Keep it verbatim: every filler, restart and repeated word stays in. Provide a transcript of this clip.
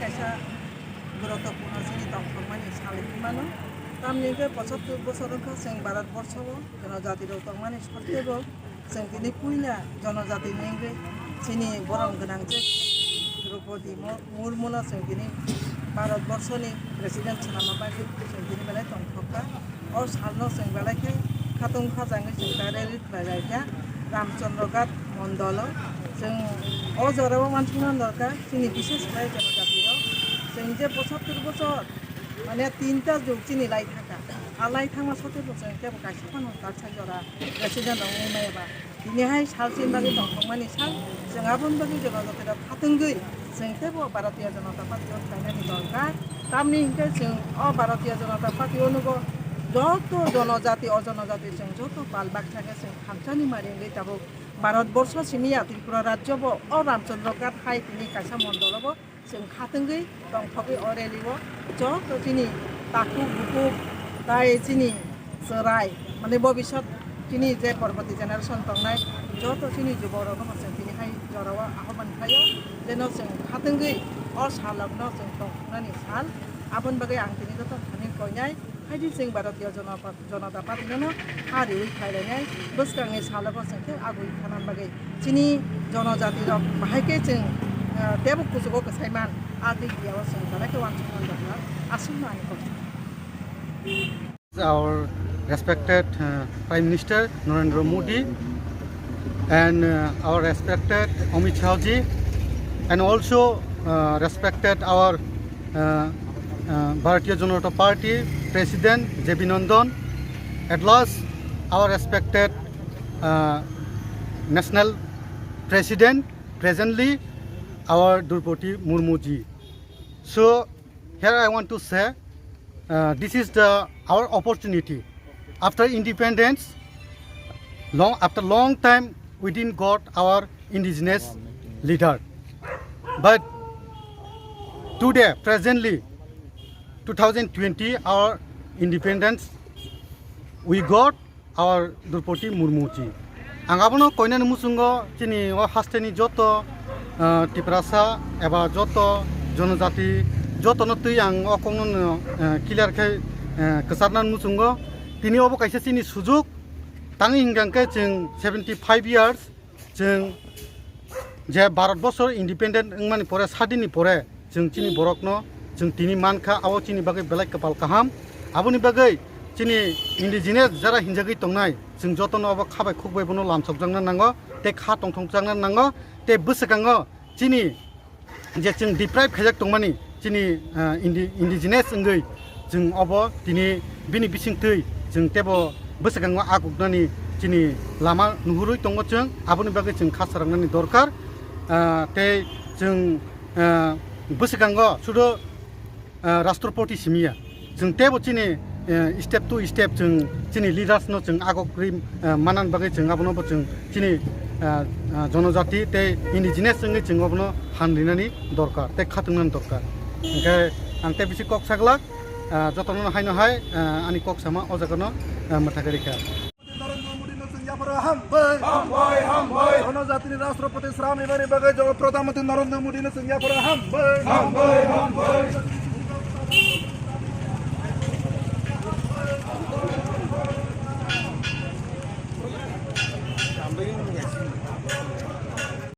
Kaisa guruttopurno chini tongthokmani sal hinwi mano. Tamni hwnkhe pochattor bosor wngkha chwng Bharat borso o jonojati rok tongmani sotteobo chwng tini puila jonojati ni wngwi chini borom gwnang je Droupadi Mur-, Murmu no chwng tini Bharat borso ni president swnamna bagwi chwng tini belai tongthokha. O salno chwng belai khe khatung khajangwi chwng ta rally khlai lai kha Ramchandra Ghat mondolo. Chwng o jorao uansukna dorkar chini bishes khlai jonojati rok. Chwng je pochattor bosor mane tinta jug chini lai thangkha. A lai thangma sotteobo chwng tebo kaisa phano talsa jora president rok wngmaya ba. Tini hai sal chini bagwi tongthokmani sal, chwng aboni bagwi jono joto khatungwi chwng teibo Bharatiya Janata Party o khlainani dorkar. Tamni hinkhe chwng o Bharatiya Janata Party o nugo joto jonojati, o jonojati chwng joto pal baksa khe chwng thamsani mari wngwi tabuk Bharat borsho simi ya Tripura rajyo bo o Ramchandra Ghat hai tini kaisa mondolo bo chwng khatungwi tongthogwi o rally o joto chini takhuk bukhuk tai chini chwrai mane bobisot chini je porborti generation tongnai joto chini juborokno bo chwng tini hai jorao ahoban khlaio jeno chwng khatungwi o salokno chwng tongthoknani sal aboni bagwi ang tini joto thani koinai. Haidi chwng Bharatiya Janata Party, Janata Party no ha riwi khlai lainai bwskangni salogo chwng khe agwi thana bagwi chini jonojati rok bahai khe chwng, ah, tebo kuchugo kwsai man a twi biya o chwng belai khe uansukna dorkar aswkno ani kok. Our respected, uh, Prime Minister Narendra Modi and, uh, our respected Amit Shah ji and also, uh, respected our uh, uh, Bharatiya Janata Party President J P Nandan, at last our respected, uh, National President, presently our Droupadi Murmu ji. So here I want to say, uh, this is the our opportunity. After independence, long, after long time, we didn't got our indigenous leader. But today, presently, two thousand twenty, our independence, we got our Droupadi Murmu ji. Ang abono koinani muchungo chini o hasteni joto, ah, Tiprasa eba joto jonojati jotono twi ang o kokno, ah, clear khe, ah, kwcharnani muchungo. Tini obo kaisa chini sujuk. Tangwi hingkha khe chwng seventy five years, chwng je Bharat bosor independent wngmani pore, sadini pore, chwng chini borokno chwng tini mankha, abo chini bagwi belai kwpal kaham. Aboni bagwi chini indigenous jara hinjagwi tongnai, chwng jotono abo kha bai khuk bai bono lamsokjakna nango, tei kha tongthokjakna nango, tei bwswkango chini je chwng deprive khaijak tongmani chini, ah, indi-, indigenous wngwi chwng obo tini bini bisingtwi chwng teibo bwswkango a kuknani chini lama nuhurwi tongo chwng, aboni bagwi chwng kha swrwngnani dorkar, ah, tei chwng, ah, bwswkango sudo, ah, Rashtrapati simiya. Chwng teibo chini, eh, step to step chwng chini leaders no chwng agok ri, eh, manan bagwi chwng abono bo chwng chini, eh, eh, jonojati tei indigenous wngwi chwng abono han rinani dorkar tei khatungnani dorkar. Hwnkhe ang tei bisi kok saglak, eh, jotono haino hai, eh, ani kok sama o jagano, eh, mwthagwi rikha. Narendra Modi no chwng yapharo hambai. Hambai, hambai. Jonojatini Rashtrapati swnamnani bagwi Pradhan Mantri Narendra Modi no chwng yapharo hambai. Hambai, hambai.